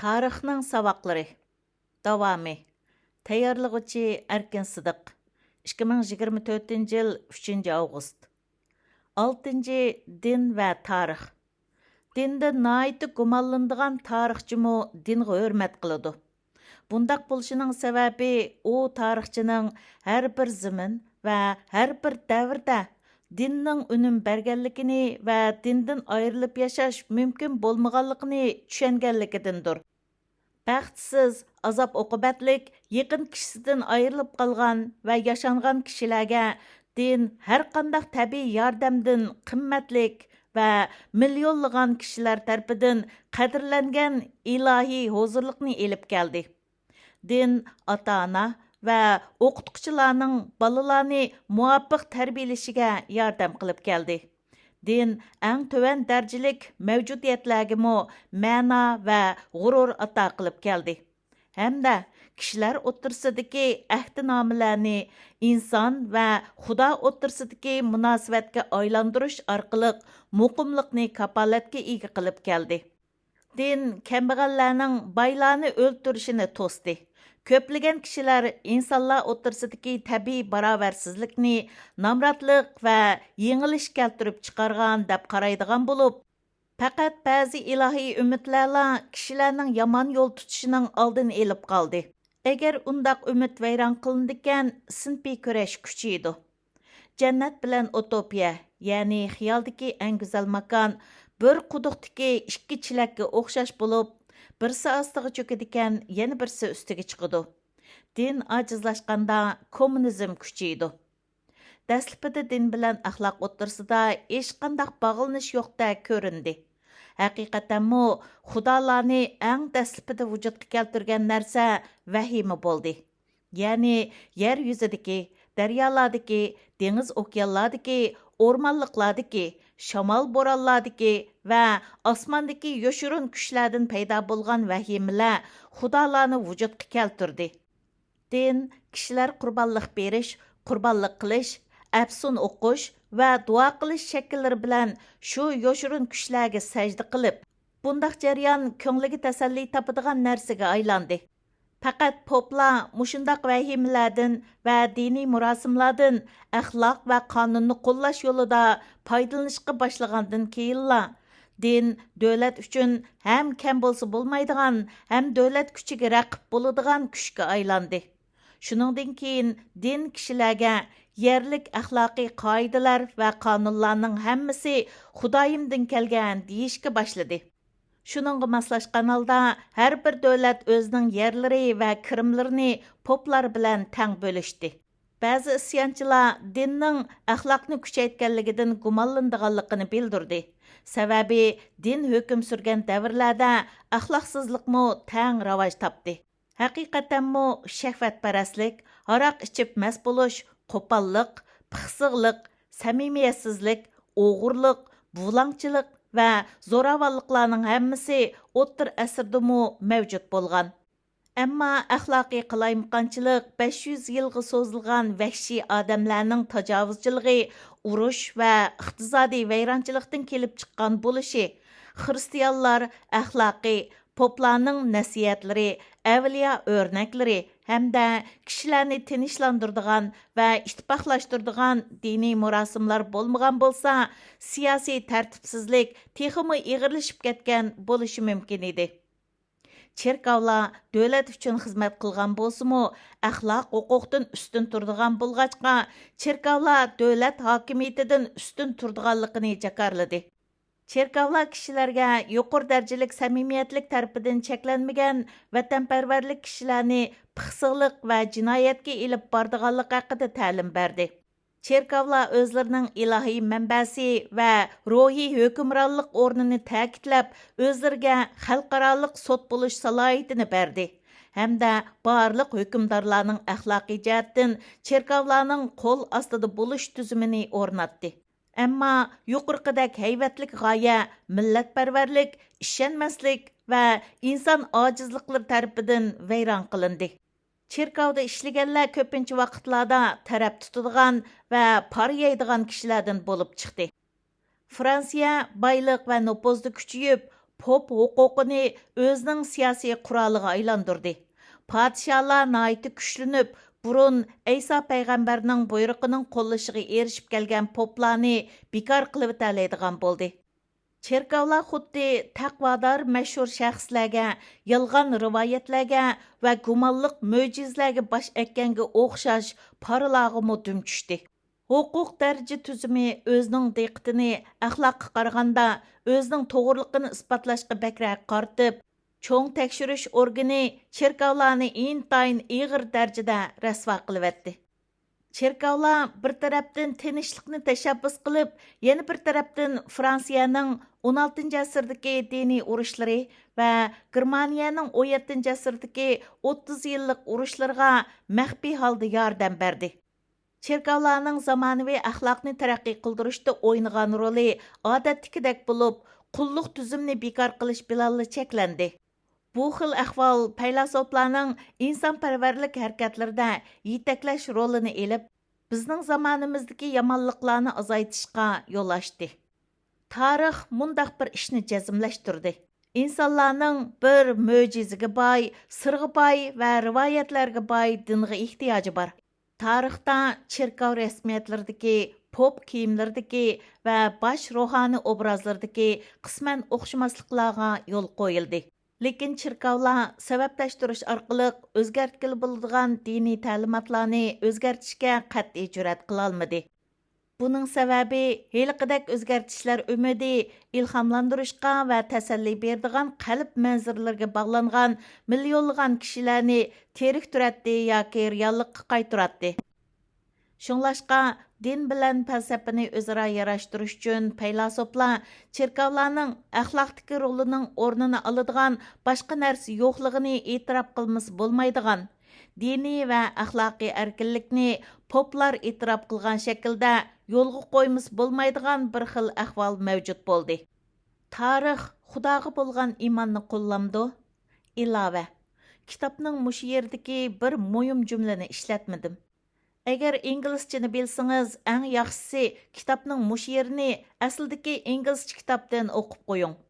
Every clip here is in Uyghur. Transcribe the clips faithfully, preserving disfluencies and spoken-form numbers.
تارىخنىڭ ساۋاقلىرى. داۋامى. تەييارلىغۇچى ئەركىن سىدىق. ئىككى مىڭ يىگىرمە تۆتىنچى يىل، ئۈچىنچى ئاۋغۇست. ئالتىنچى، دىن ۋە تارىخ. دىندىن ناھايىتى گۇمانلىنىدىغان تارىخچىمۇ دىنغا ھۆرمەت قىلىدۇ. بۇنداق بولۇشىنىڭ سەۋەبى، ئۇ تارىخچىنىڭ ھەر بىر زېمىن ۋە ھەر بىر دەۋردە دىننىڭ ئۈنۈم بەرگەنلىكىنى ۋە دىندىن ئايرىلىپ ياشاش مۇمكىن بولمىغانلىقىنى چۈشەنگەنلىكىدىندۇر. بەختسىز، ئازاب-ئوقۇبەتلىك، يېقىن كىشىسىدىن ئايرىلىپ قالغان ۋە ياشانغان كىشىلەرگە دىن ھەرقانداق تەبىئىي ياردەمدىن قىممەتلىك ۋە مىليونلىغان كىشىلەر تەرىپىدىن قەدىرلەنگەن ئىلاھىي ھۇزۇرلۇقنى ئېلىپ كەلدى. دىن ئاتا-ئانا ۋە ئوقۇتقۇچىلارنىڭ بالىلارنى مۇۋاپىق تەربىيەلىشىگە ياردەم قىلىپ كەلدى. دىن ئەڭ تۆۋەن دەرىجىلىك مەۋجۇدىيەتلەرگىمۇ مەنا ۋە غۇرۇر ئاتا قىلىپ كەلدى ھەمدە كىشىلەر ئوتتۇرىسىدىكى ئەھدىنامىلەرنى ئىنسان ۋە خۇدا ئوتتۇرىسىدىكى مۇناسىۋەتكە ئايلاندۇرۇش ئارقىلىق مۇقىملىقنى كاپالەتكە ئىگە قىلىپ كەلدى. دىن كەمبەغەللەرنىڭ بايلارنى ئۆلتۈرۈشىنى توستى. كۆپلىگەن كىشىلەر ئىنسانلار ئوتتۇرىسىدىكى تەبىئىي باراۋەرسىزلىكنى نامراتلىق ۋە يېڭىلىش كەلتۈرۈپ چىقارغان دەپ قارايدىغان بولۇپ، پەقەت بەزى ئىلاھىي ئۈمىدلەرلا كىشىلەرنىڭ يامان يول تۇتۇشىنىڭ ئالدىنى ئېلىپ قالدى. ئەگەر ئۇنداق ئۈمىد ۋەيران قىلىنىدىكەن، سىنىپىي كۈرەش كۈچىيىدۇ. جەننەت بىلەن ئۇتوپىيە، يەنى خىيالدىكى ئەڭ گۈزەل ماكان، بىر قۇدۇقتىكى ئىككى چېلەككە ئوخشاش بولۇپ، بىرسى ئاستىغا چۆكىدىكەن، يەنە بىرسى ئۈستىگە چىقىدۇ. دىن ئاجىزلاشقاندا، كوممۇنىزم كۈچىيىدۇ. دەسلىپىدە دىن بىلەن ئەخلاق ئوتتۇرىسىدا ھېچقانداق باغلىنىش يوقتەك كۆرۈندى. ھەقىقەتەنمۇ، خۇدالارنى ئەڭ دەسلىپىدە ۋۇجۇدقا كەلتۈرگەن نەرسە ۋەھىمە بولدى. يەنى يەر يۈزىدىكى، دەريالاردىكى، دېڭىز ئوكيانلاردىكى، ئورمانلىقلاردىكى، شامال بورانلاردىكى ۋە ئاسماندىكى يوشۇرۇن كۈچلەردىن پەيدا بولغان ۋەھىمىلەر خۇدالارنى ۋۇجۇدقا كەلتۈردى. دىن كىشىلەر قۇربانلىق بېرىش، قۇربانلىق قىلىش، ئەپسۇن ئوقۇش ۋە دۇئا قىلىش شەكىللىرى بىلەن شۇ يوشۇرۇن كۈچلەرگە سەجدە قىلىپ، بۇنداق جەريان كۆڭلىگە تەسەللى تاپىدىغان نەرسىگە ئايلاندى. پەقەت پوپلار مۇشۇنداق ۋەھىمىلەردىن ۋە دىنىي مۇراسىملاردىن ئەخلاق ۋە قانۇننى قوللاش يولىدا پايدىلىنىشقا باشلىغاندىن كېيىنلا، دىن دۆلەت ئۈچۈن ھەم كەم بولسا بولمايدىغان، ھەم دۆلەت كۈچىگە رەقىب بولىدىغان كۈچكە ئايلاندى. شۇنىڭدىن كېيىن دىن كىشىلەرگە يەرلىك ئەخلاقىي قائىدىلەر ۋە قانۇنلارنىڭ ھەممىسى خۇدايىمدىن كەلگەن دېيىشكە باشلىدى. شۇنىڭغا ماسلاشقان ھالدا ھەر بىر دۆلەت ئۆزىنىڭ يەرلىرى ۋە كىرىملىرىنى پوپلار بىلەن تەڭ بۆلۈشتى. بەزى ئىسيانچىلار دىننىڭ ئەخلاقنى كۈچەيتكەنلىكىدىن گۇمانلىنىدىغانلىقىنى بىلدۈردى. سەۋەبى، دىن ھۆكۈم سۈرگەن دەۋرلەردە ئەخلاقسىزلىقمۇ تەڭ راۋاج تاپتى. ھەقىقەتەنمۇ، شەھۋەتپەرەسلىك، ھاراق ئىچىپ مەست بولۇش، قوپاللىق، پىخسىقلىق، سەمىمىيەتسىزلىك، ئوغرىلىق، بۇلاڭچىلىق ۋە زوراۋانلىقلارنىڭ ھەممىسى ئوتتۇرا ئەسىردىمۇ مەۋجۇت بولغان. ئەمما ئەخلاقىي قالايمىقانچىلىق بەش يۈز يىلغا سوزۇلغان ۋەھشىي ئادەملەرنىڭ تاجاۋۇزچىلىقى، ئۇرۇش ۋە ئىقتىسادىي ۋەيرانچىلىقتىن كېلىپ چىققان بولۇشى، خىرىستىيانلار ئەخلاقىي، پوپلارنىڭ نەسىھەتلىرى، ئەۋلىيا ئۆرنەكلىرى ھەمدە كىشىلەرنى تىنچلاندۇرىدىغان ۋە ئىتتىپاقلاشتۇرىدىغان دىنىي مۇراسىملار بولمىغان بولسا، سىياسىي تەرتىپسىزلىك تېخىمۇ ئېغىرلىشىپ كەتكەن بولۇشى مۇمكىن ئىدى. چېركاۋلار دۆلەت ئۈچۈن خىزمەت قىلغان بولسىمۇ، ئەخلاق ھوقۇقتىن ئۈستۈن تۇرىدىغان بولغاچقا، چېركاۋلار دۆلەت ھاكىمىيىتىدىن ئۈستۈن تۇرىدىغانلىقىنى جاكارلىدى. چېركاۋلار كىشىلەرگە يۇقىرى دەرىجىلىك سەمىمىيەتلىك تەرىپىدىن چەكلەنمىگەن ۋەتەنپەرۋەرلىك كىشىلەرنى پىخسىقلىق ۋە جىنايەتكە ئېلىپ بارىدىغانلىقى ھەققىدە تەلىم بەردى. چېركاۋلار ئۆزلىرىنىڭ ئىلاھىي مەنبەسى ۋە روھىي ھۆكۈمرانلىق ئورنىنى تەكىتلەپ، ئۆزلىرىگە خەلقئارالىق سوت بولۇش سالاھىيىتىنى بەردى ھەمدە بارلىق ھۆكۈمدارلارنىڭ ئەخلاقىي جەھەتتىن چېركاۋلارنىڭ قول ئاستىدا بولۇش تۈزۈمىنى ئورناتتى. ئەمما يۇقىرىقىدەك ھەيۋەتلىك غايە مىللەتپەرۋەرلىك، ئىشەنمەسلىك ۋە ئىنسان ئاجىزلىقلىرى تەرىپىدىن ۋەيران قىلىندى. چېركاۋدا ئىشلىگەنلەر كۆپىنچە ۋاقىتلاردا تەرەپ تۇتىدىغان ۋە پارا يەيدىغان كىشىلەردىن بولۇپ چىقتى. فرانسىيە بايلىق ۋە نوپۇزدا كۈچىيىپ، پوپ ھوقۇقىنى ئۆزىنىڭ سىياسىي قورالىغا ئايلاندۇردى. پادىشاھلار ناھايىتى كۈچلىنىپ، بۇرۇن ئەيسا پەيغەمبەرنىڭ بۇيرۇقىنىڭ قوللىشىغا ئېرىشىپ كەلگەن پوپلارنى بىكار قىلىۋېتەلەيدىغان بولدى. چېركاۋلار خۇددى تەقۋادار مەشھۇر شەخسلەرگە، يالغان رىۋايەتلەرگە ۋە گۇمانلىق مۆجىزىلەرگە باش ئەگكەنگە ئوخشاش پارىلارغىمۇ دۈم چۈشتى. ھوقۇق دەرىجە تۈزۈمى ئۆزىنىڭ دىققىتىنى ئەخلاققا قارىغاندا ئۆزىنىڭ توغرىلىقىنى ئىسپاتلاشقا بەكرەك قارىتىپ، چوڭ تەكشۈرۈش ئورگىنى چېركاۋلارنى ئىنتايىن ئېغىر دەرىجىدە رەسۋا قىلىۋەتتى. چېركاۋلار بىر تەرەپتىن تىنچلىقنى تەشەببۇس قىلىپ، يەنە بىر تەرەپتىن فرانسىيەنىڭ ئون ئالتىنچى ئەسىردىكى دىنىي ئۇرۇشلىرى ۋە گېرمانىيەنىڭ ئون يەتتىنچى ئەسىردىكى ئوتتۇز يىللىق ئۇرۇشلىرىغا مەخپىي ھالدا ياردەم بەردى. چېركاۋلارنىڭ زامانىۋى ئەخلاقنى تەرەققىي قىلدۇرۇشتا ئوينىغان رولى ئادەتتىكىدەك بولۇپ، قۇللۇق تۈزۈمنى بىكار قىلىش بىلەنلا چەكلەندى. بۇ خىل ئەھۋال پەيلاسوپلارنىڭ ئىنسانپەرۋەرلىك ھەرىكەتلىرىدە يېتەكلەش رولىنى ئېلىپ، بىزنىڭ زامانىمىزدىكى يامانلىقلارنى ئازايتىشقا يول ئاچتى. تارىخ مۇنداق بىر ئىشنى جەزملەشتۈردى. ئىنسانلارنىڭ بىر مۆجىزىگە باي، سىرغا باي ۋە رىۋايەتلەرگە باي دىنغا ئېھتىياجى بار. تارىختا چېركاۋ رەسمىيەتلىرىدىكى، پوپ كىيىملىرىدىكى ۋە باش روھانىي ئوبرازلىرىدىكى قىسمەن ئوخشىماسلىقلارغا يول قويۇلدى. لېكىن چېركاۋلار سەۋەبلەشتۈرۈش ئارقىلىق ئۆزگەرتكىلى بولىدىغان دىنىي تەلىماتلارنى ئۆزگەرتىشكە قەتئىي جۈرئەت قىلالمىدى. بۇنىڭ سەۋەبى، ھېلىقىدەك ئۆزگەرتىشلەر ئۈمىدى ئىلھاملاندۇرۇشقا ۋە تەسەللى بېرىدىغان قەلب مەنزىرىلىرىگە باغلانغان مىليونلىغان كىشىلەرنى تىرىكتۈرەتتى ياكى رېئاللىققا قايتۇراتتى. شۇڭلاشقا، دىن بىلەن پەلسەپىنى ئۆزئارا ياراشتۇرۇش ئۈچۈن پەيلاسوپلار چېركاۋلارنىڭ ئەخلاقتىكى رولىنىڭ ئورنىنى ئالىدىغان باشقا نەرسە يوقلۇقىنى ئېتىراپ قىلمىسا بولمايدىغان، دىنىي ۋە ئەخلاقىي ئەركىنلىكنى پوپلار ئېتىراپ قىلغان شەكىلدە يولغا قويمىسا بولمايدىغان بىر خىل ئەھۋال مەۋجۇت بولدى. تارىخ خۇداغا بولغان ئىماننى قوللامدۇ؟ ئىلاۋە، كىتابنىڭ مۇشۇ يېرىدىكى بىر مۇھىم جۈملىنى ئىشلەتمىدىم. ئەگەر ئىنگلىزچىنى بىلسىڭىز، ئەڭ ياخشىسى كىتابنىڭ مۇشۇ يېرىنى ئەسلىدىكى ئىنگلىزچە كىتابتىن ئوقۇپ قويۇڭ.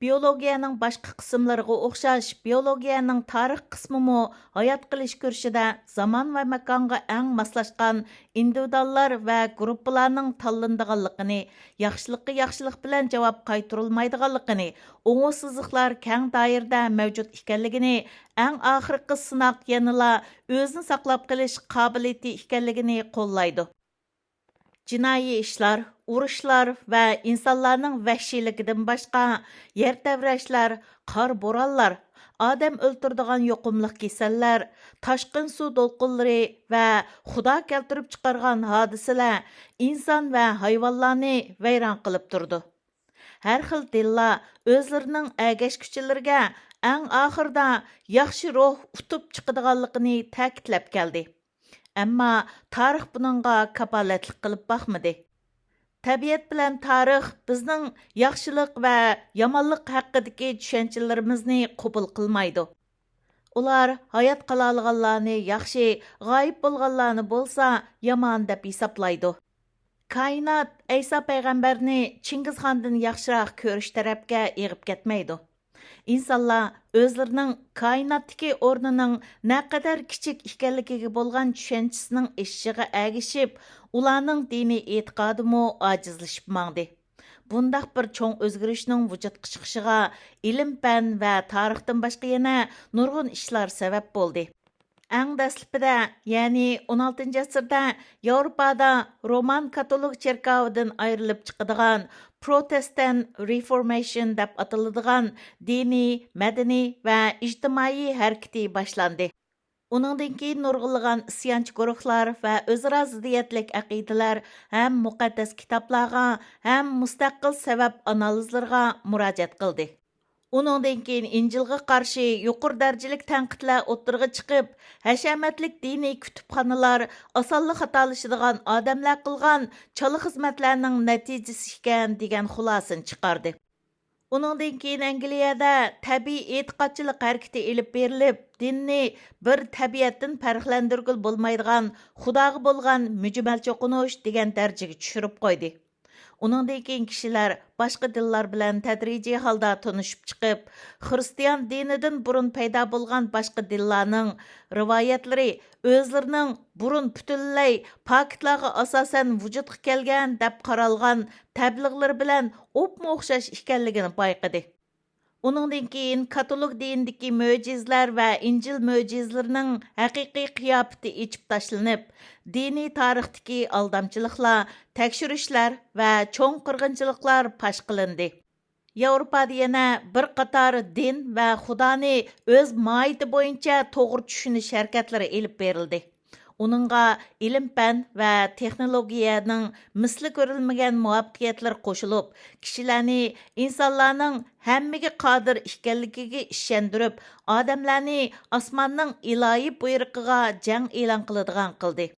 بىيولوگىيەنىڭ باشقا قىسىملىرىغا ئوخشاش، بىيولوگىيەنىڭ تارىخ قىسمىمۇ ھايات قېلىش كۈرىشىدە زامان ۋە ماكانغا ئەڭ ماسلاشقان ئىندىۋىدۇئاللار ۋە گۇرۇپپىلارنىڭ تاللىنىدىغانلىقىنى، ياخشىلىققا ياخشىلىق بىلەن جاۋاب قايتۇرۇلمايدىغانلىقىنى، ئوڭۇشسىزلىقلار كەڭ دائىرىدە مەۋجۇت ئىكەنلىكىنى، ئەڭ ئاخىرقى سىناق يەنىلا ئۆزىنى ساقلاپ قېلىش قابىلىيىتى ئىكەنلىكىنى قوللايدۇ. جىنايى ئىشلار، ئۇرۇشلار ۋە ئىنسانلارنىڭ ۋەھشىيلىكىدىن باشقا، يەر تەۋرەشلەر، قار بورانلار، ئادەم ئۆلتۈرىدىغان يۇقۇملۇق كېسەللەر، تاشقىن سۇ دولقۇنلىرى ۋە خۇدا كەلتۈرۈپ چىقارغان ھادىسىلەر ئىنسان ۋە ھايۋانلارنى ۋەيران قىلىپ تۇرىدۇ. ھەر خىل دىنلار ئۆزلىرىنىڭ ئەگەشكۈچىلىرىگە ئەڭ ئاخىرىدا ياخشى روھ ئۇتۇپ چىقىدىغانلىقىنى تەكىتلەپ كەلدى. ئەمما تارىخ بۇنىڭغا كاپالەتلىك قىلىپ باقمىدى. تەبىئەت بىلەن تارىخ بىزنىڭ ياخشىلىق ۋە يامانلىق ھەققىدىكى چۈشەنچىلىرىمىزنى قوبۇل قىلمايدۇ. ئۇلار ھايات قالالىغانلارنى ياخشى، غايىب بولغانلارنى بولسا يامان دەپ ھېسابلايدۇ. كائىنات ئەيسا پەيغەمبەرنى چىڭگىزخاندىن ياخشىراق كۆرۈش تەرەپكە ئېغىپ كەتمەيدۇ. ئىنسانلار ئۆزلىرىنىڭ كائىناتتىكى ئورنىنىڭ نەقەدەر كىچىك ئىكەنلىكىگە بولغان چۈشەنچىسىنىڭ ئېشىشىغا ئەگىشىپ، ئۇلارنىڭ دىنىي ئېتىقادىمۇ ئاجىزلىشىپ ماڭدى. بۇنداق بىر چوڭ ئۆزگىرىشنىڭ ۋۇجۇدقا چىقىشىغا ئىلىم-پەن ۋە تارىختىن باشقا يەنە نۇرغۇن ئىشلار سەۋەب بولدى. ئەڭ دەسلىپىدە، يەنى ئون ئالتىنچى ئەسىردە ياۋروپادا رومان كاتولىك چېركاۋىدىن ئايرىلىپ چىقىدىغان پروتېستانت رېفورمېيشن دەپ ئاتىلىدىغان دىنىي، مەدەنىي ۋە ئىجتىمائىي ھەرىكىتى باشلاندى. ئۇنىڭدىن كېيىن نۇرغۇنلىغان ئىسيانچى گۇرۇھلار ۋە ئۆزئارا زىددىيەتلىك ئەقىدىلەر ھەم مۇقەددەس كىتابلارغا، ھەم مۇستەقىل سەۋەب ئانالىزلىرىغا مۇراجىئەت قىلدى. ئۇنىڭدىن كېيىن ئىنجىلغا قارشى يۇقىرى دەرىجىلىك تەنقىدلەر ئوتتۇرىغا چىقىپ، ھەشەمەتلىك دىنىي كۇتۇپخانىلار ئاسانلا خاتالىشىدىغان ئادەملەر قىلغان چالا خىزمەتلەرنىڭ نەتىجىسى ئىكەن، دېگەن خۇلاسىنى چىقاردى. ئۇنىڭدىن كېيىن ئەنگلىيەدە تەبىئىي ئېتىقادچىلىق ھەرىكىتى ئېلىپ بېرىلىپ، دىننى بىر تەبىئەتتىن پەرقلەندۈرگىلى بولمايدىغان خۇداغا بولغان مۈجمەل چوقۇنۇش دېگەن دەرىجىگە چۈشۈرۈپ قويدى. ئۇنىڭدىن كېيىن كىشىلەر باشقا دىنلار بىلەن تەدرىجىي ھالدا تونۇشۇپ چىقىپ، خىرىستىيان دىنىدىن بۇرۇن پەيدا بولغان باشقا دىنلارنىڭ رىۋايەتلىرى ئۆزلىرىنىڭ بۇرۇن پۈتۈنلەي پاكىتلارغا ئاساسەن ۋۇجۇدقا كەلگەن دەپ قارالغان تەبلىغلىرى بىلەن ئوپمۇ ئوخشاش ئىكەنلىكىنى بايقىدى. ئۇنىڭدىن كېيىن كاتولىك دىنىدىكى مۆجىزىلەر ۋە ئىنجىل مۆجىزىلىرىنىڭ ھەقىقىي قىياپىتى ئېچىپ تاشلىنىپ، دىنىي تارىختىكى ئالدامچىلىقلار، تەكشۈرۈشلەر ۋە چوڭ قىرغىنچىلىقلار پاش قىلىندى. ياۋروپادا يەنە بىر قاتار دىن ۋە خۇدانى ئۆز ماھىيىتى بويىچە توغرا چۈشىنىش ھەرىكەتلىرى ئېلىپ بېرىلدى. ئۇنىڭغا ئىلىم-پەن ۋە تېخنولوگىيەنىڭ مىسلى كۆرۈلمىگەن مۇۋەپپەقىيەتلىرى قوشۇلۇپ، كىشىلەرنى ئىنسانلارنىڭ ھەممىگە قادىر ئىكەنلىكىگە ئىشەندۈرۈپ، ئادەملەرنى ئاسماننىڭ ئىلاھىي بۇيرۇقىغا جەڭ ئېلان قىلىدىغان قىلدى.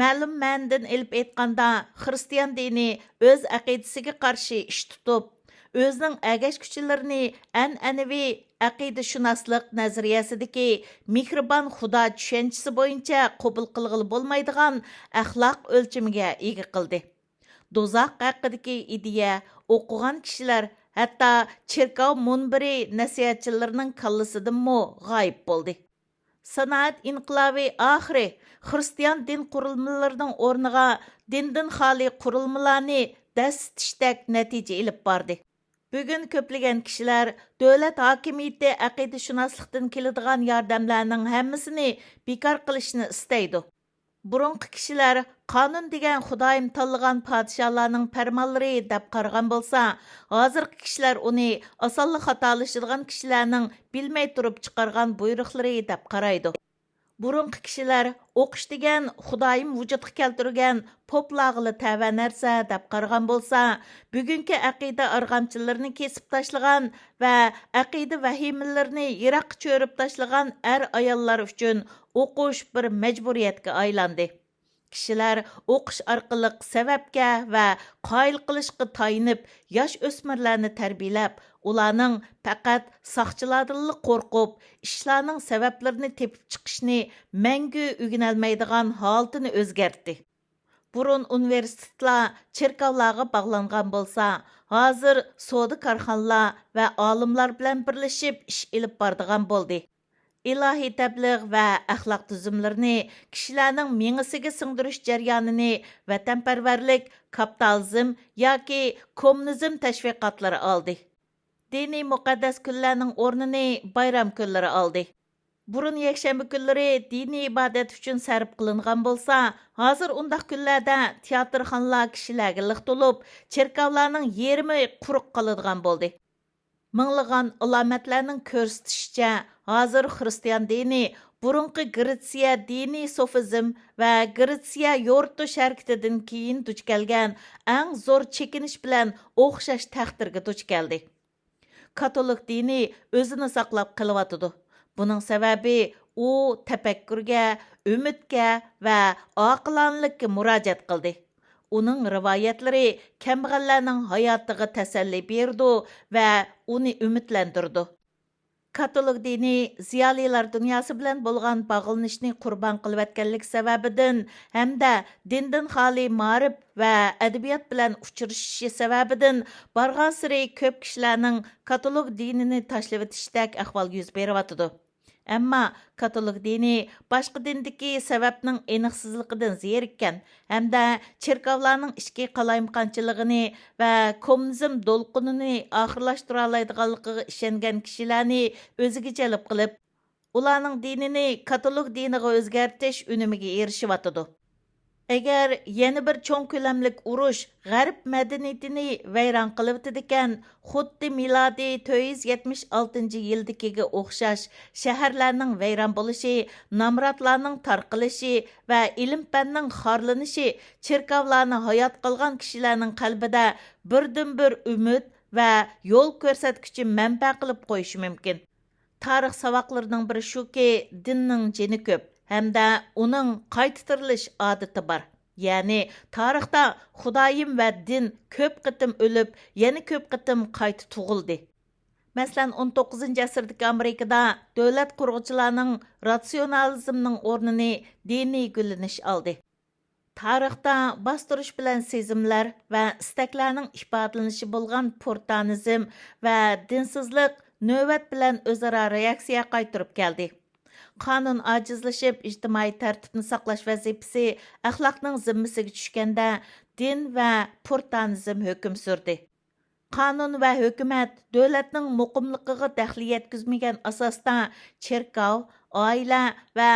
مەلۇم مەنىدىن ئېلىپ ئېيتقاندا، خىرىستىيان دىنى ئۆز ئەقىدىسىگە قارشى ئىش تۇتۇپ، ئۆزىنىڭ ئەگەشكۈچىلىرىنى ئەنئەنىۋى ئەقىدىشۇناسلىق نەزەرىيەسىدىكى مېھرىبان خۇدا چۈشەنچىسى بويىچە قوبۇل قىلغىلى بولمايدىغان ئەخلاق ئۆلچىمىگە ئىگە قىلدى. دوزاخ ھەققىدىكى ئىدىيە ئوقۇغان كىشىلەر ھەتتا چېركاۋ مۇنبىرى نەسىھەتچىلىرىنىڭ كاللىسىدىنمۇ غايىب بولدى. سانائەت ئىنقىلابى ئاخىرى خىرىستىيان دىن قۇرۇلمىلىرىنىڭ ئورنىغا دىندىن خالىي قۇرۇلمىلارنى دەسسىتىشتەك نەتىجە ئېلىپ باردى. بۈگۈن كۆپلىگەن كىشىلەر دۆلەت ھاكىمىيىتى ئەقىدىشۇناسلىقتىن كېلىدىغان ياردەملەرنىڭ ھەممىسىنى بىكار قىلىشنى ئىستەيدۇ. بۇرۇنقى كىشىلەر قانۇن دېگەن خۇدايىم تاللىغان پادىشاھلارنىڭ پەرمانلىرى دەپ قارىغان بولسا، ھازىرقى كىشىلەر ئۇنى ئاسانلا خاتالىشىدىغان كىشىلەرنىڭ بىلمەي تۇرۇپ چىقارغان بۇيرۇقلىرى دەپ قارايدۇ. بۇرۇنقى كىشىلەر ئوقۇش دېگەن خۇدايىم ۋۇجۇدقا كەلتۈرگەن پوپلارغىلا تەۋە نەرسە دەپ قارىغان بولسا، بۈگۈنكى ئەقىدە ئارغامچىلىرىنى كېسىپ تاشلىغان ۋە ئەقىدە ۋەھىمىلىرىنى يىراققا چۆرۈپ تاشلىغان ئەر-ئاياللار ئۈچۈن ئوقۇش بىر مەجبۇرىيەتكە ئايلاندى. كىشىلەر ئوقۇش ئارقىلىق سەۋەبكە ۋە قايىل قىلىشقا تايىنىپ، ياش ئۆسمۈرلەرنى تەربىيەلەپ، ئۇلارنىڭ پەقەت ساقچىلاردىنلا قورقۇپ، ئىشلارنىڭ سەۋەبلىرىنى تېپىپ چىقىشنى مەڭگۈ ئۆگىنەلمەيدىغان ھالىتىنى ئۆزگەرتتى. بۇرۇن ئۇنىۋېرسىتېتلار چېركاۋلارغا باغلانغان بولسا، ھازىر سودا كارخانىلار ۋە ئالىملار بىلەن بىرلىشىپ ئىش ئېلىپ بارىدىغان بولدى. ئىلاھىي تەبلىغ ۋە ئەخلاق تۈزۈملىرىنى كىشىلەرنىڭ مېڭىسىگە سىڭدۈرۈش جەريانىنى ۋەتەنپەرۋەرلىك، كاپىتالىزم ياكى كوممۇنىزم تەشۋىقاتلىرى ئالدى. دىنىي مۇقەددەس كۈنلەرنىڭ ئورنىنى بايرام كۈنلىرى ئالدى. بۇرۇن يەكشەنبە كۈنلىرى دىنىي ئىبادەت ئۈچۈن سەرپ قىلىنغان بولسا، ھازىر ئۇنداق كۈنلەردە تىياتىرخانىلار كىشىلەرگە لىق تولۇپ، چېركاۋلارنىڭ يېرىمى قۇرۇق قالىدىغان بولدى. مىڭلىغان ئالامەتلەرنىڭ كۆرسىتىشىچە، ھازىر خىرىستىيان دىنى بۇرۇنقى گرېتسىيە دىنىي سوفىزم ۋە گرېتسىيە يورۇتۇش ھەرىكىتىدىن كېيىن دۇچ كەلگەن ئەڭ زور چېكىنىش بىلەن ئوخشاش تەقدىرگە دۇچ كەلدى. كاتولىك دىنى ئۆزىنى ساقلاپ قېلىۋاتىدۇ. بۇنىڭ سەۋەبى، ئۇ تەپەككۇرگە، ئۈمىدكە ۋە ئاقىلانىلىككە مۇراجىئەت قىلدى. ئۇنىڭ رىۋايەتلىرى كەمبەغەللەرنىڭ ھاياتىغا تەسەللى بېرىدۇ ۋە ئۇنى ئۈمىدلەندۈرىدۇ. كاتولىك دىنى زىيالىيلار دۇنياسى بىلەن بولغان باغلىنىشنى قۇربان قىلىۋەتكەنلىكى سەۋەبىدىن ھەمدە دىندىن خالىي مائارىپ ۋە ئەدەبىيات بىلەن ئۇچرىشىشى سەۋەبىدىن بارغانسېرى كۆپ كىشىلەرنىڭ كاتولىك دىنىنى تاشلىۋېتىشتەك ئەھۋال يۈز بېرىۋاتىدۇ. ئەمما كاتولىك دىنى باشقا دىندىكى سەۋەبنىڭ ئېنىقسىزلىقىدىن زېرىككەن ھەمدە چېركاۋلارنىڭ ئىچكى قالايمىقانچىلىقىنى ۋە كوممۇنىزم دولقۇنىنى ئاخىرلاشتۇرالايدىغانلىقىغا ئىشەنگەن كىشىلەرنى ئۆزىگە جەلپ قىلىپ، ئۇلارنىڭ دىنىنى كاتولىك دىنىغا ئۆزگەرتىش ئۈنۈمىگە ئېرىشىۋاتىدۇ. ئەگەر يەنە بىر چوڭ كۆلەملىك ئۇرۇش غەرب مەدەنىيىتىنى ۋەيران قىلىۋېتىدىكەن، خۇددى مىلادىي تۆت يۈز يەتمىش ئالتىنچى يىلدىكىگە ئوخشاش شەھەرلەرنىڭ ۋەيران بولۇشى، نامراتلارنىڭ تارقىلىشى ۋە ئىلىم-پەننىڭ خارلىنىشى چېركاۋلارنى ھايات قالغان كىشىلەرنىڭ قەلبىدە بىردىنبىر ئۈمىد ۋە يول كۆرسەتكۈچى مەنبە قىلىپ قويۇشى مۇمكىن. تارىخ ساۋاقلىرىنىڭ بىرى شۇكى، دىننىڭ جېنى كۆپ ھەمدە ئۇنىڭ قايتا تىرىلىش ئادىتى بار. يەنى تارىختا خۇدايىم ۋە دىن كۆپ قېتىم ئۆلۈپ، يەنە كۆپ قېتىم قايتا تۇغۇلدى. مەسىلەن، ئون توققۇزىنچى ئەسىردىكى ئامېرىكىدا دۆلەت قۇرغۇچىلارنىڭ راتسىيونالىزمنىڭ ئورنىنى دىنىي گۈللىنىش ئالدى. تارىختا باستۇرۇش بىلەن سېزىملەر ۋە ئىستەكلەرنىڭ ئىپادىلىنىشى بولغان پۇرتانىزم ۋە دىنسىزلىق نۆۋەت بىلەن ئۆزئارا رېئاكسىيە قايتۇرۇپ كەلدى. قانۇن ئاجىزلىشىپ، ئىجتىمائىي تەرتىپنى ساقلاش ۋەزىپىسى ئەخلاقنىڭ زىممىسىگە چۈشكەندە، دىن ۋە پۇرتانىزم ھۆكۈم سۈردى. قانۇن ۋە ھۆكۈمەت دۆلەتنىڭ مۇقىملىقىغا دەخلى يەتكۈزمىگەن ئاساستا، چېركاۋ، ئائىلە ۋە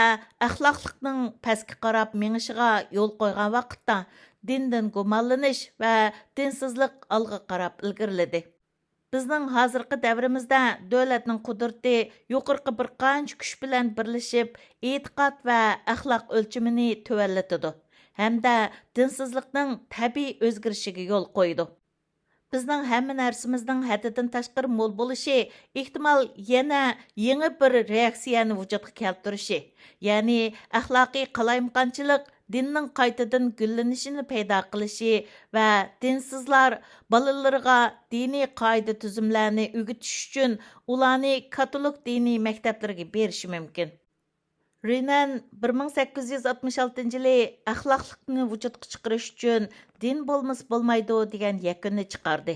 ئەخلاقلىقنىڭ پەسكە قاراپ مېڭىشىغا يول قويغان ۋاقىتتا، دىندىن گۇمانلىنىش ۋە دىنسىزلىق ئالغا قاراپ ئىلگىرىلىدى. بىزنىڭ ھازىرقى دەۋرىمىزدە دۆلەتنىڭ قۇدرىتى يۇقىرىقى بىر قانچە كۈچ بىلەن بىرلىشىپ، ئېتىقاد ۋە ئەخلاق ئۆلچىمىنى تۆۋەنلىتىدۇ ھەمدە دىنسىزلىقنىڭ تەبىئىي ئۆزگىرىشىگە يول قويىدۇ. بىزنىڭ ھەممە نەرسىمىزنىڭ ھەددىدىن تاشقىرى مول بولۇشى، ئېھتىمال، يەنە يېڭى بىر رېئاكسىيەنى ۋۇجۇدقا كەلتۈرۈشى، يەنى ئەخلاقىي قالايمىقانچىلىق دىننىڭ قايتىدىن گۈللىنىشىنى پەيدا قىلىشى ۋە دىنسىزلار بالىلىرىغا دىنىي قائىدە-تۈزۈملەرنى ئۆگىتىش ئۈچۈن ئۇلارنى كاتولىك دىنىي مەكتەپلىرىگە بېرىشى مۇمكىن. رېنان بىر مىڭ سەككىز يۈز ئاتمىش ئالتىنچى يىلى ئەخلاقلىقنى ۋۇجۇدقا چىقىرىش ئۈچۈن دىن بولمىسا بولمايدۇ دېگەن يەكۈننى چىقاردى.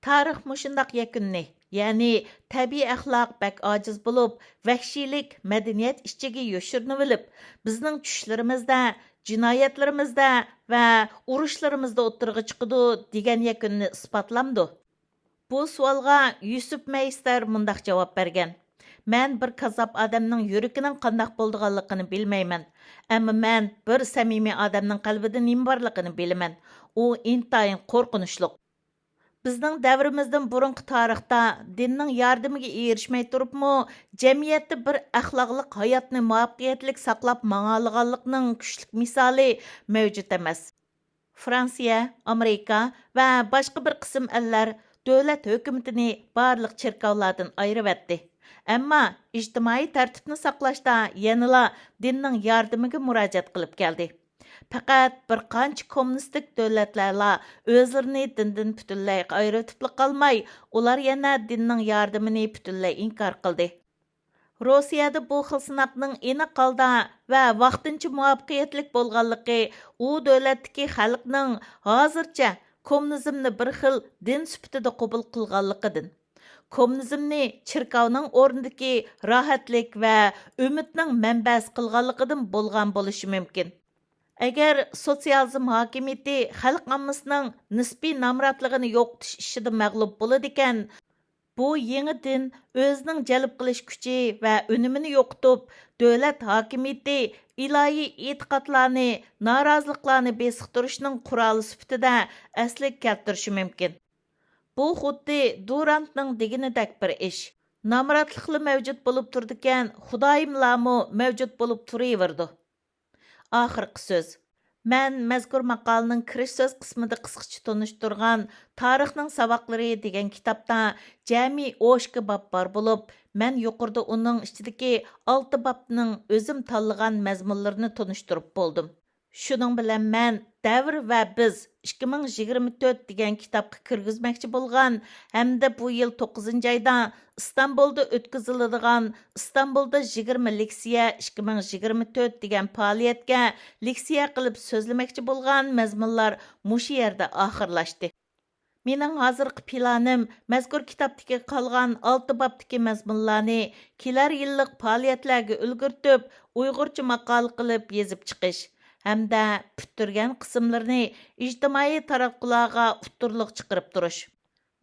تارىخ مۇشۇنداق يەكۈننى، يەنى تەبىئىي ئەخلاق بەك ئاجىز بولۇپ، ۋەھشىيلىك مەدەنىيەت ئىچىگە يوشۇرۇنۇۋېلىپ، بىزنىڭ چۈشلىرىمىزدە، جىنايەتلىرىمىزدە ۋە ئۇرۇشلىرىمىزدا ئوتتۇرىغا چىقىدۇ دېگەن يەكۈننى ئىسپاتلامدۇ؟ بۇ سوئالغا يۈسۈپ مەيسەر مۇنداق جاۋاب بەرگەن: مەن بىر كاززاپ ئادەمنىڭ يۈرىكىنىڭ قانداق بولىدىغانلىقىنى بىلمەيمەن، ئەمما مەن بىر سەمىمىي ئادەمنىڭ قەلبىدە نېمە بارلىقىنى بىلىمەن. ئۇ ئىنتايىن قورقۇنچلۇق. بىزنىڭ دەۋرىمىزدىن بۇرۇنقى تارىختا دىننىڭ ياردىمىگە ئېرىشمەي تۇرۇپمۇ، جەمئىيەتتە بىر ئەخلاقلىق ھاياتنى مۇۋەپپەقىيەتلىك ساقلاپ ماڭالىغانلىقنىڭ كۈچلۈك مىسالى مەۋجۇت ئەمەس. فرانسىيە، ئامېرىكا ۋە باشقا بىر قىسىم ئەللەر دۆلەت ھۆكۈمىتىنى بارلىق چېركاۋلاردىن ئايرىۋەتتى. ئەمما ئىجتىمائىي تەرتىپنى ساقلاشتا يەنىلا دىننىڭ ياردىمىگە مۇراجىئەت قىلىپ كەلدى. پەقەت بىر قانچە كوممۇنىستىك دۆلەتلەرلا ئۆزلىرىنى دىندىن پۈتۈنلەي ئايرىۋېتىپلا قالماي، ئۇلار يەنە دىننىڭ ياردىمىنى پۈتۈنلەي ئىنكار قىلدى. روسىيەدە بۇ خىل سىناقنىڭ ئېنىق ھالدا ۋە ۋاقتىنچە مۇۋەپپەقىيەتلىك بولغانلىقى ئۇ دۆلەتتىكى خەلقنىڭ ھازىرچە كوممۇنىزمنى بىر خىل دىن سۈپىتىدە قوبۇل قىلغانلىقىدىن، كوممۇنىزمنى چېركاۋنىڭ ئورنىدىكى راھەتلىك ۋە ئۈمىدنىڭ مەنبەسى قىلغانلىقىدىن بولغان بولۇشى مۇمكىن. ئەگەر سوتسىيالىزم ھاكىمىيىتى خەلق ئاممىسىنىڭ نىسپىي نامراتلىقىنى يوقىتىش ئىشىدا مەغلۇپ بولىدىكەن، بۇ يېڭى دىن ئۆزىنىڭ جەلپ قىلىش كۈچى ۋە ئۈنۈمىنى يوقىتىپ، دۆلەت ھاكىمىيىتى ئىلاھىي ئېتىقادلارنى، نارازىلىقلارنى بېسىقتۇرۇشنىڭ قورالى سۈپىتىدە ئەسلىگە كەلتۈرۈشى مۇمكىن. بۇ خۇددى دۇرانتنىڭ دېگىنىدەك بىر ئىش. نامراتلىقلا مەۋجۇت بولۇپ تۇرىدىكەن، خۇدايىملارمۇ مەۋجۇت بولۇپ تۇرۇۋېرىدۇ. ئاخىرقى سۆز. مەن مەزكۇر ماقالىنىڭ كىرىش سۆز قىسمىدا قىسقىچە تونۇشتۇرغان تارىخنىڭ ساۋاقلىرى دېگەن كىتابتا جەمئىي ئون ئىككى باب بار بولۇپ، مەن يۇقىرىدا ئۇنىڭ ئىچىدىكى ئالتە بابنىڭ ئۆزۈم تاللىغان مەزمۇنلىرىنى تونۇشتۇرۇپ بولدۇم. شۇنىڭ بىلەن مەن دەۋر ۋە بىز ئىككى مىڭ يىگىرمە تۆت دېگەن كىتابقا كىرگۈزمەكچى بولغان ھەمدە بۇ يىل توققۇزىنچى ئايدا ئىستانبۇلدا ئۆتكۈزۈلىدىغان ئىستانبۇلدا يىگىرمە لېكسىيە ئىككى مىڭ يىگىرمە تۆت دېگەن پائالىيەتكە لېكسىيە قىلىپ سۆزلىمەكچى بولغان مەزمۇنلار مۇشۇ يەردە ئاخىرلاشتى. مېنىڭ ھازىرقى پىلانىم مەزكۇر كىتابتىكى قالغان ئالتە بابتىكى مەزمۇنلارنى كېلەر يىللىق پائالىيەتلەرگە ئۈلگۈرتۈپ، ئۇيغۇرچە ماقالە قىلىپ يېزىپ چىقىش ھەمدە پۈتتۈرگەن قىسىملىرىنى ئىجتىمائىي تاراتقۇلارغا ئۇتتۇرلۇق چىقىرىپ تۇرۇش.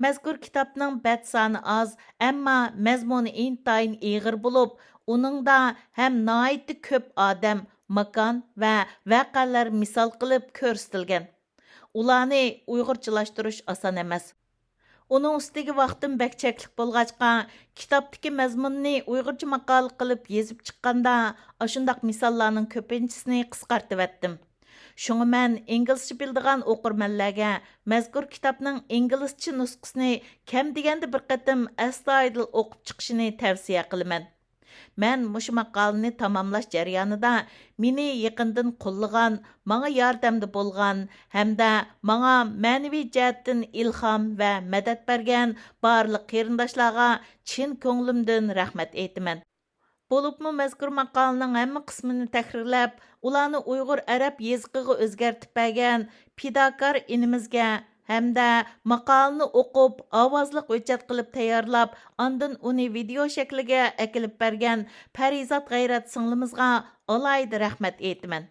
مەزكۇر كىتابنىڭ بەت سانى ئاز، ئەمما مەزمۇنى ئىنتايىن ئېغىر بولۇپ، ئۇنىڭدا ھەم ناھايىتى كۆپ ئادەم، ماكان ۋە ۋەقەلەر مىسال قىلىپ كۆرسىتىلگەن. ئۇلارنى ئۇيغۇرچىلاشتۇرۇش ئاسان ئەمەس. ئۇنىڭ ئۈستىگە ۋاقتىم بەك چەكلىك بولغاچقا، كىتابتىكى مەزمۇننى ئۇيغۇرچە ماقالە قىلىپ يېزىپ چىققاندا، ئاشۇنداق مىساللارنىڭ كۆپىنچىسىنى قىسقارتىۋەتتىم. شۇڭا مەن ئىنگلىزچە بىلىدىغان ئوقۇرمەنلەرگە مەزكۇر كىتابنىڭ ئىنگلىزچە نۇسخىسىنى كەم دېگەندە بىر قېتىم ئەستايىدىل ئوقۇپ چىقىشىنى تەۋسىيە قىلىمەن. مەن مۇشۇ ماقالىنى تاماملاش جەريانىدا مېنى يېقىندىن قوللىغان، ماڭا ياردەمدە بولغان ھەمدە ماڭا مەنىۋى جەھەتتىن ئىلھام ۋە مەدەت بەرگەن بارلىق قېرىنداشلارغا چىن كۆڭلۈمدىن رەھمەت ئېيتىمەن. بولۇپمۇ مەزكۇر ماقالىنىڭ ھەممە قىسمىنى تەھرىرلەپ، ئۇلارنى ئۇيغۇر ئەرەب يېزىقىغا ئۆزگەرتىپ بەرگەن پىداكار ئىنىمىزگە ھەمدە ماقالىنى ئوقۇپ، ئاۋازلىق ھۆججەت قىلىپ تەييارلاپ، ئاندىن ئۇنى ۋىدېئو شەكلىگە ئەكېلىپ بەرگەن پەرىزات غەيرەت سىڭلىمىزغا ئالاھىدە رەھمەت ئېيتىمەن.